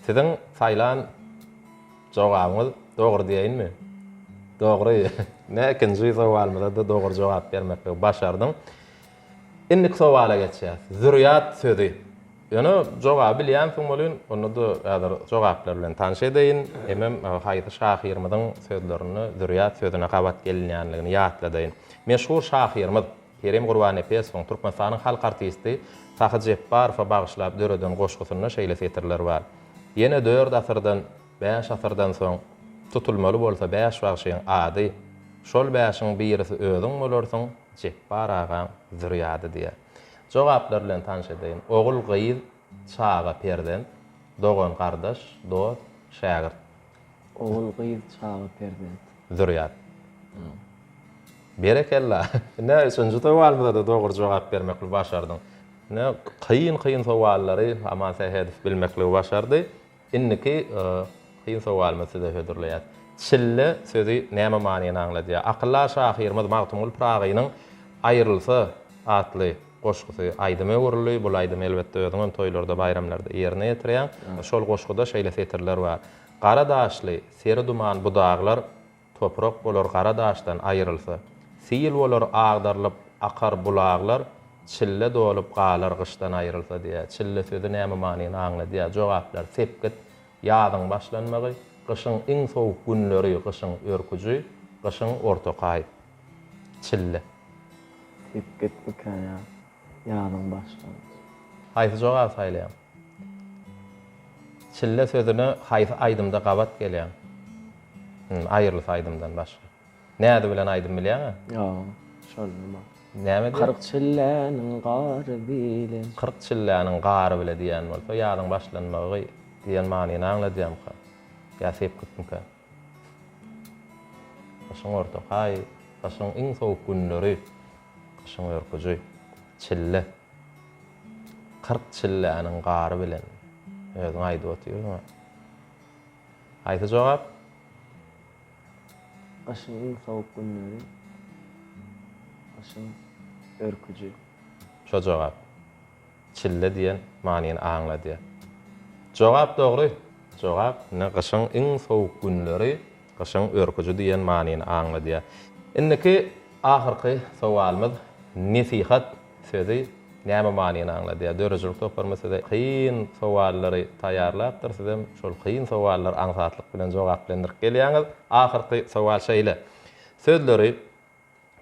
Siziň saýlan jogabyňyz dogry diýeýinmi? Dogry. Ine ikinji sowalymyza-da dogry jogap bermekligi başardyň. Indiki sowala geçýäs. Zürýat sözi. Ýöne jogaby bilýänsiň welin, onda-da häzir jogaplar bilen tanyş edeýin. Hemem haýsy şahyrymyzyň sözlerinde zürýat sözüne gabat gelinýänligini ýatladaýyn. Meşhur şahyrymyz Kerim Gurbannepesowyň Türkmenistanyň halk artisti Sahy Jepbarowa bagyşlap döreden goşgusynda şeýle setirler bar, Ýene dört asyrdan, bäş asyrdan soň Tutulmaly bolsa bäş bagşyň ady, Şol bäşiň birisi özüň bolarsyň, Jepbar agaň zürýady diýýär. Jogaplar bilen tanyş edeýin. Ogul, gyz, çaga, perzent, dogan, gardaş, dost, şägirt. Ogul, gyz, çaga, perzent. Zürýat. Berekella! Ine, üçünji sowalymyza-da dogry jogap bermekligi başardyň. Ine, kyn-kyn sowallary Aman Sähedow bilmekligi başardy. Indiki kyn sowalymyzy size hödürleýäs. Çille sözi näme manyny aňladýar? Akyldar şahyrymyz Magtymguly Pyragynyň Aýrylsa atly goşgusy aýdyma öwrüldi. Bul aýdymy elbetde özüňem toýlarda, baýramlarda ýerine ýetirýäň. Şol goşguda şeýle setirler bar. Gara daşly, seri duman bu daglar, Toprak bolar gara daşdan aýrylsa. Sil bolar agdarylyp akar bulaglar, Çille dolup galar gyşdan aýrylsa diýýär. Çille sözi näme manyny aňladýar? Jogaplar, sepgit, ýazyň başlanmagy, gyşyň iň sowuk günleri, gyşyň örküji, gyşyň ortaky aýy. Çille. Sepgitmikä ýa ýazyň başlangyjy? Haýsy jogaby saýlaýaň? Çille sözüne haýsy aýdymda gabat gelýäň? Aýrylsa aýdymdan başga. Näzi bilen aýdym bilýäňä? Ýok, şonda bar. Näme diýýär? 40 çilläniň gary bile. 40 çilläniň gary bile diýen bolsa, ýazyň başlanmagy diýen manyny aňladýarmyka? Ýa sepgitmikä? Gyşyň ortaky aýy, gyşyň iň sowuk günleri, gyşyň örküji, çille. 40 çilläniň gary bilen. Özüň aýdyp otyrsyň-a. Haýsy jogap? Gyşyň iň sowuk günleri, gyşyň örküji. Şo jogap. Çille diýen manyny aňladýar. Jogap dogry. Jogap, ine, gyşyň iň sowuk günleri, gyşyň örküji diýen manyny aňladýar. Indiki ahyrky sowalymyz nesihat sözi näme manyny aňladýar? Döredijilik toparymyz size kyn sowallary taýýarlapdyr, sizem şol kyn sowallary aňsatlyk bilen jogaplendirip gelýäňiz. Ahyrky sowal şeýle. Sözleri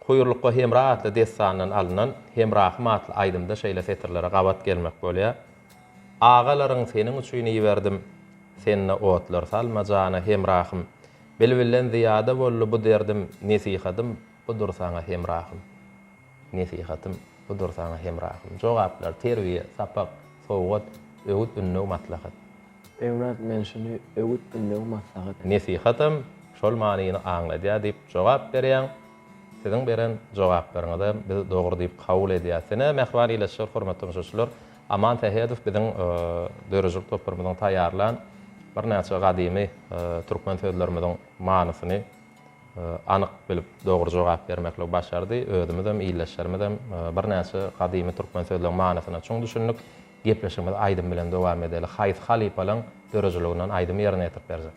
Huýrlukga Hemra atly dessandan alnan Hemrahym atly aýdymda şeýle setirlere gabat gelmek bolýar. Agalaryň seniň üçin iberdim, Sende otlar salma jana hemrahym. Bilbilden zyýada boldy bu derdim, Nesihatym budur saňa hemrahym. Nesihatym budur saňa hemrahym. Jogaplar, terbiýe, sapak, sowgat, öwüt-ündew, maslahat. Begmyrat men şuny öwüt-ündew, maslahat. Nesihatam şol manyny aňladýar diýip jogap berýäň. Siziň beren jogaplaryňyzam biz dogry diýip kabul edýäs. Ine, mähriban ildeşler, hormatly tomaşaçylar, Aman Sähedow biziň döredijilik toparymyzyň taýýarlan birnäçe gadymy türkmen sözlerimiziň manysyny anyk bilip, dogry jogap bermekligi başardy. Özümizem, ildeşlerimizem birnäçe gadymy türkmen sözleň manysyna çuň düşündik. Gepleşigimizi aýdym bilen dowam edeli. Haýsy halypalaň döredijiliginden aýdym ýerine ýetirip berjek?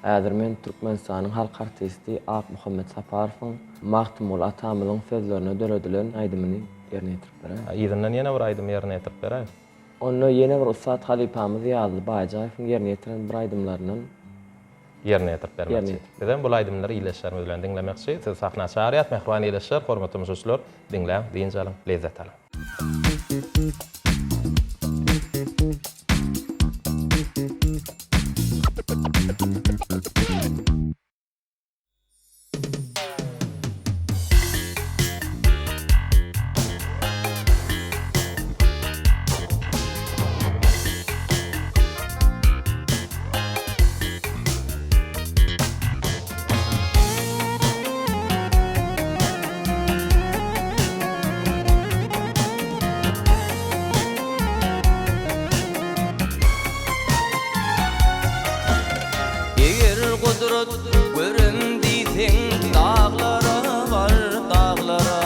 Häzir men Türkmenistanyň halk artisti Akmuhammet Saparowyň Magtymguly atamyzyň sözlerine döredilen aýdymyny ýerine ýetirip beräýin. Yzyndan ýene bir aýdym ýerine ýetirip beräý. Onda ýene bir ussat halypamyz Ýazly Baýjaýewiň ýerine ýetiren bir aýdymlaryndan Ýerine ýetirip bermekçi. Bizem bul aýdymlary ildeşlerimiz bilen diňlemekçi. Sizi sahna çagyrýas, mähriban ildeşler, hormatly tomaşaçylar, diňläň, dynç alyň, lezzet alyň. Eger gudrat görem diýseň daglara bar daglara.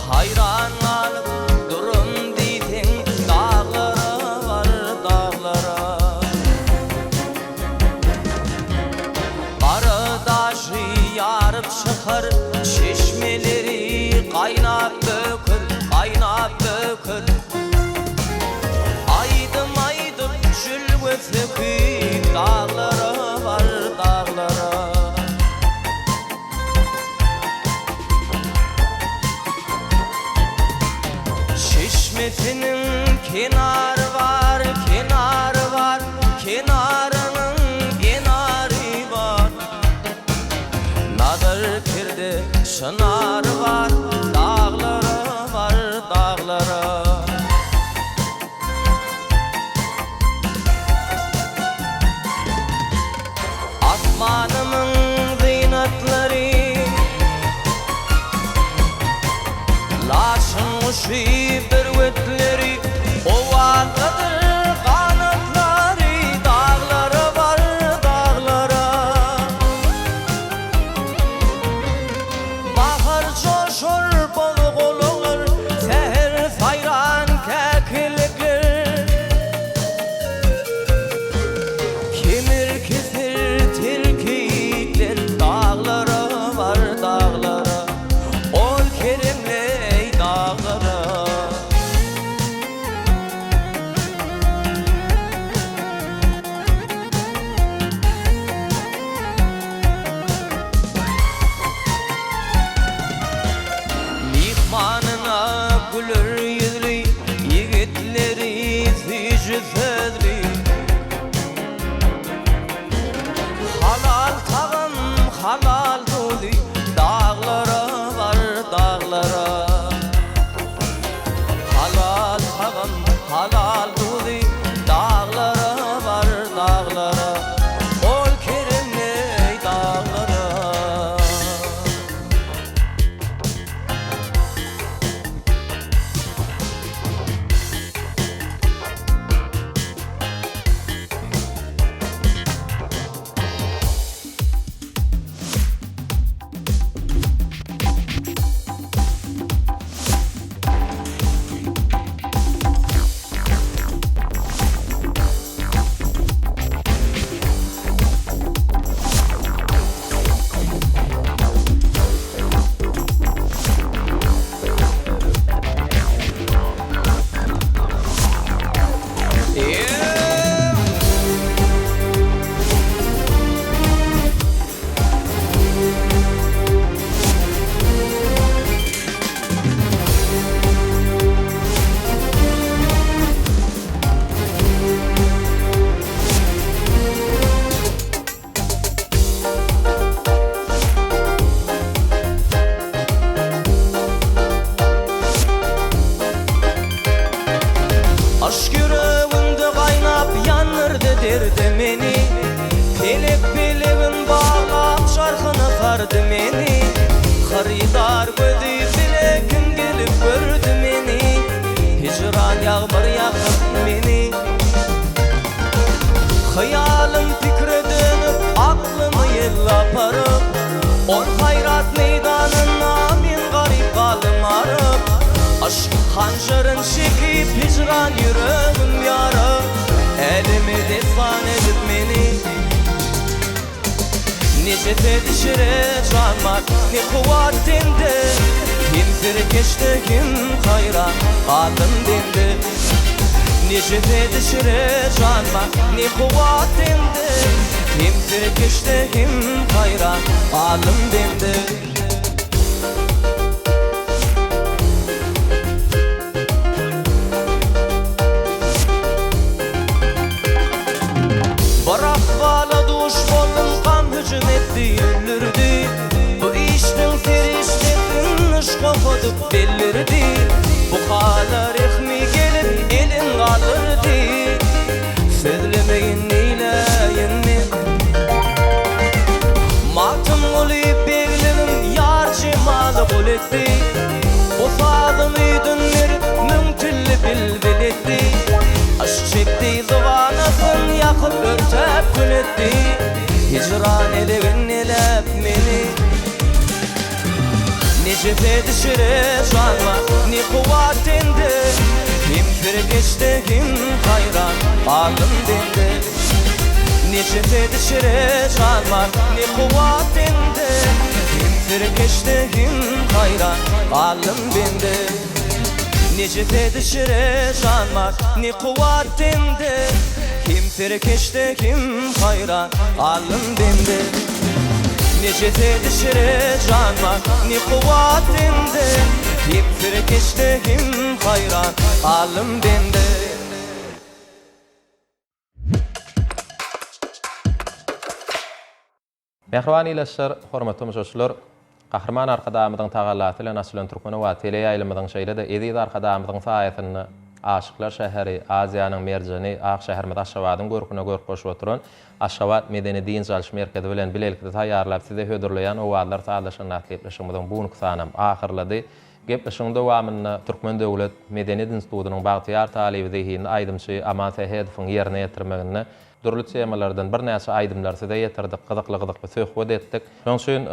Haýran galyp duram diýseň daglara bar daglara. Gara daşy ýaryp çykar çeşmeleri gaýnap böker gaýnap böker. Aýdym aýdyp jülge söküp daglara bar daglara. Çeşmesiniň kenary bar, kenary bar, kenarynyň enary bar. Nazar perde çynary bar, daglara bar, daglara. Asmanymyň zynatlary, Laçyn guşy bürgütleri, Owazlydyr ganatlary, Daglara bar, daglara. Bahar joşar bozgulaklar, Säher saýran käkilikler. Kemir keser tilkikler daglara bar daglara Ol keremleý daglara. Hanjaryn çekip hijran ýüregim ýara, Äleme dessan edip meni. Ne jesed içre jan bar, ne kuwwat tende, Kim serkeşde, kim haýran, galdym demde. Ne jesed içre jan bar, ne kuwwat tende, Kim serkeşde, kim haýran, galdym demde. Bir ahwala duş boldum gam hüjüm etdi öldürdi Bu işniň serişdesin yşk okadyp bildirdi Bu hala rehmi gelip elin galdyrdy Sözlemeýin neýläýin men Magtymguly begligim ýar jemaly gul etdi Bu sazymy dünderip müň tilli bilbil etdi Yşk çekdi zybanasyn ýakyp örtäp kül etdi Hijran elegin eläp meni Ne jesed içre jan bar, ne kuwwat tende, Kim serkeşde, kim haýran, galdym demde. Ne jesed içre jan bar, ne kuwwat tende, Kim serkeşde, kim haýran, galdym bende. Ne jesed içre jan bar, ne kuwwat tende, Kim serkeşde, kim haýran, galdym bende. Ne jesed içre jan bar, ne kuwwat tende, Kim serkeşde, kim haýran, galdym bende. Mähriban ildeşler, hormatly tomaşaçylar! Gahryman Arkadagymyzyň tagallasy bilen açylan Türkmenobat teleýaýlymyzyň şeýle-de eziz Arkadagymyzyň saýasynda Aşyklar şäheri, Aziýanyň merjeni, ak şäherimiz Aşgabadyň görküne görk goşup oturan Aşgabat medeni-dynç alyş merkezi bilen bilelikde taýýarlap size hödürleýän Owazlar sazlaşan atly gepleşigimiziň bu günki sanam ahyrlady. Gepleşigiň dowamynda Türkmen döwlet medeniýet institutynyň bagtyýar talyby zehinli aýdymçy Aman Sähedowyň ýerine ýetirmeginde Dürli temalardan birnäçe aýdymlary size ýetirdik, gyzykly-gyzykly söhbet etdik. Şonuň üçin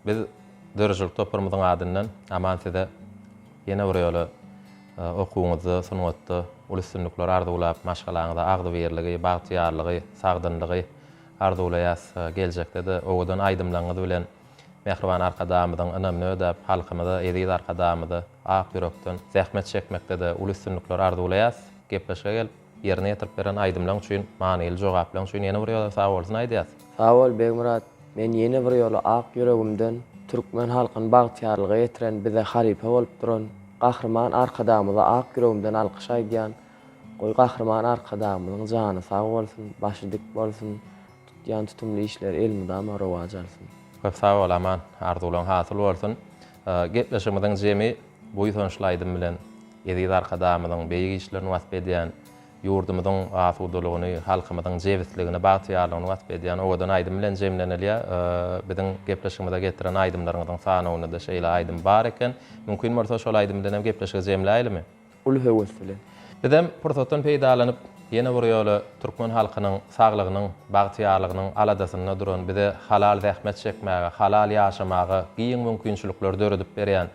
biz döredijilik toparymyzyň adyndan Aman size ýene bir ýola okuwyňyzda, sungatda uly üstünlikler arzuwlap, maşgalaňyza agzybirligi, bagtyýarlygy, sagdynlygy arzuwlaýas. Geljekde-de owadan aýdymlaryňyz bilen mähriban Arkadagymyzyň ynamyny ödäp, halkymyza, eziz Arkadagymyza ak ýürekden zähmet çekmekde-de uly üstünlikler arzuwlaýas. Gepleşige gelip, Ýerine ýetirip beren aýdymlaň üçin, manyly jogaplaň üçin ýene bir ýola sag bolsun aýdýas. Sag bol Begmyrat, men ýene bir ýola ak ýüregimden türkmen halkyny bagtyýarlyga ýetiren bize halypa bolup duran Gahryman Arkadagymyza ak ýüregimden alkyş aýdýan, goý Gahryman Arkadagymyzyň jany sag bolsun, başy dik bolsun, tutýan tutumly işleri elmydama rowaç alsyn. Köp sag bol Aman, arzuwlaň hasyl bolsun. Gepleşigimiziň jemi buýsançly aýdym bilen Eziz Arkadagymyzyň beýik işlerini wasp edýän, ýurdumyzyň asudalygyny, halkymyzyň jebisligini, bagtyýarlygyny wasp edýän owadan aýdym bilen jemlenilýär. Biziň gepleşigimize getiren aýdymlaryňyzyň sanawynda-da şeýle aýdym bar eken. Mümkin bolsa, şol aýdym bilen hem gepleşigi jemläýlimi? Uly höwes bilen. Bizem pursatdan peýdalanyp, ýene bir ýola türkmen halkynyň saglygynyň, bagtyýarlygynyň aladasynda duran, bize halal zähmet çekmäge, halal ýaşamaga giň mümkinçilikleri döredip berýän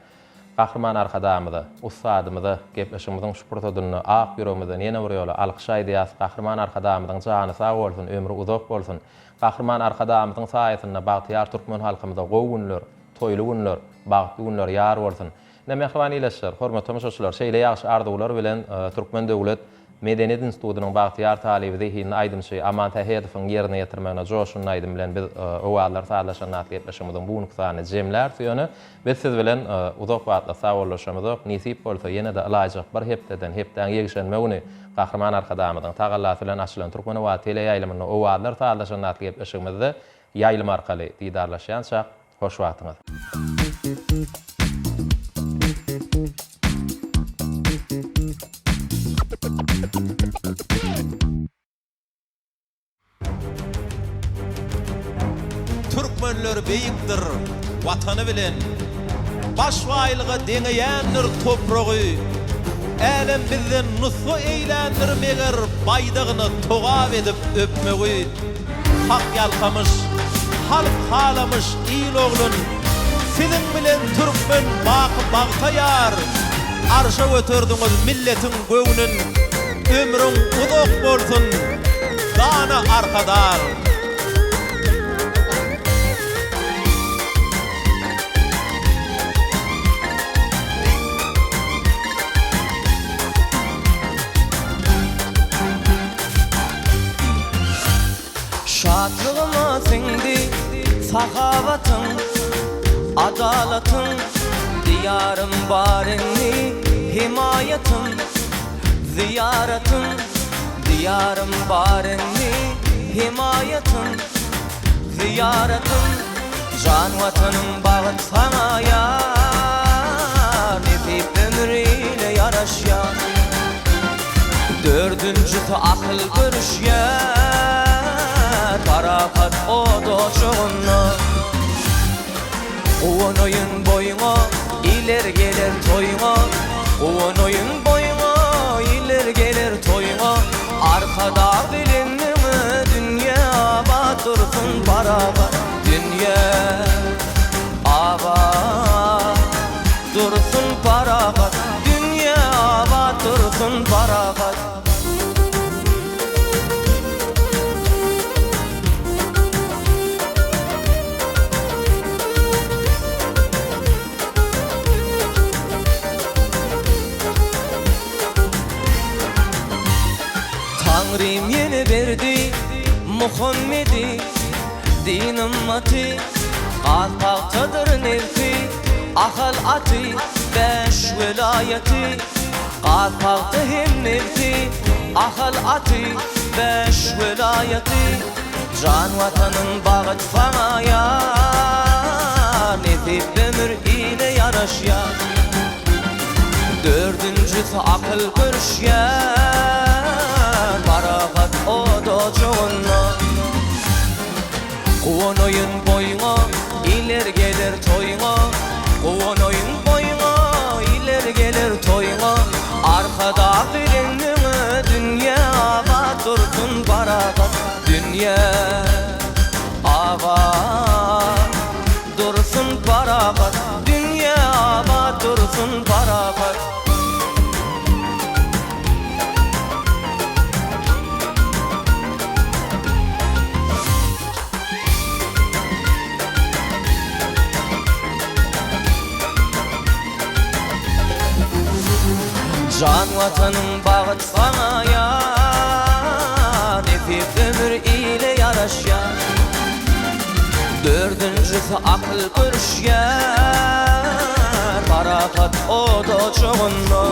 Gahryman Arkadagymyza, ussadymyza gepleşigimiziň şu pursadynda ak ýüregimizden ýene bir ýola alkyş aýdýas. Gahryman Arkadagymyzyň jany sag bolsun, ömri uzak bolsun! Gahryman Arkadagymyzyň saýasynda bagtyýar türkmen halkymyza gowy günler, toýly günler, bagtly günler ýar bolsun! Ine, mähriban ildeşler, hormatly tomaşaçylar, şeýle ýagşy arzuwlar bilen Türkmen döwlet Medeniýet institutynyň bagtyýar talyby zehinli aýdymçy Aman Sähedowyň ýerine ýetirmegine Joşgunly aýdym bilen biz Owazlar sazlaşanda atly gepleşigimiziň bu günki sanyny jemläris. Ýöne biz siz bilen uzak wagtlyk sagbollaşamyzok. Nesip bolsa, ýene-de ylaýjak bir hepdeden, hepdäň ýekşenbe güni Gahryman Arkadagymyzyň tagallasy bilen açylan Türkmen owazy teleýaýlymynda Owazlar sazlaşanda atly gepleşigimizde ýaýlym arkaly didarlaşýançak, Hoş wagtyňyz. Türkmenler beýikdir Watany bilen, Baş baýlyga deňeýändir topragy. Älem bizden nusga eýländir meger Baýdagyna togap edip öpmegi. Hak ýalkamyş, halk halamyş il oglun, Siziň bilen türkmen baky bagta ýar. Arşa göterdiňiz milletiň göwnün, Ömrüň uzak bolsun, dana Arkadag! Şatlygyma siňdi sahawatyň, adalatyň, Diýarym bar indi hemaýatym, zyýaratym, Diýarym bar indi hemaýatym, zyýaratym, Jan Watanym bagt saňa ýar, Nesip ömür ile ýaraşýar. Dördünjisi akyl görüşýär, Parahat ot oçagynda. Guwanaýyn boýuňa, Iller geler toýuňa, Guwanaýyn boýuňa, Iller geler toýuňa, Arkadag bilen öňe, Dünýe abat dursun barabar, Dünýe abat dursun parahat, Dünýe abat dursun parahat. Taňrym ýene berdi Muhammedi, din ymmaty, Gaz pagtadyr nebti, Ahal aty, bäş welaýaty, Gaz pagta hem nebti, Ahal aty, bäş welaýaty, Jan Watanym bagt saňa ýar, Nesip ömür ile ýaraşýar. Dördünjisi akyl görüşýär, Parahat ot ojagynda. Guwanaýyn boýuňa, Iller geler toýuňa, Guwanaýyn boýuňa, Iller geler toýuňa, Arkadag bilen öňe, Dünýe abat dursun parahat, Dünýe abat dursun parahat, Dünýe abat dursun parahat. Jan Watanym bagt saňa ýar, Nesip ömür ile ýaraşýar. Dördünjisi akyl görüşýär, Parahat ot ojagynda.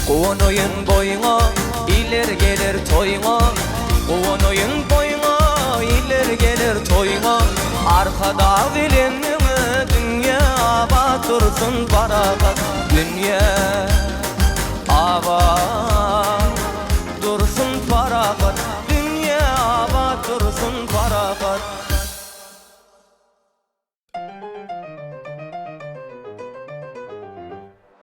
Guwanaýyn boýuňa, iller geler toýuňa, Guwanaýyn boýuňa, iller geler toýuňa, Arkadag bilen öňe, dünýe abat dursun parahat, Dünýe abat.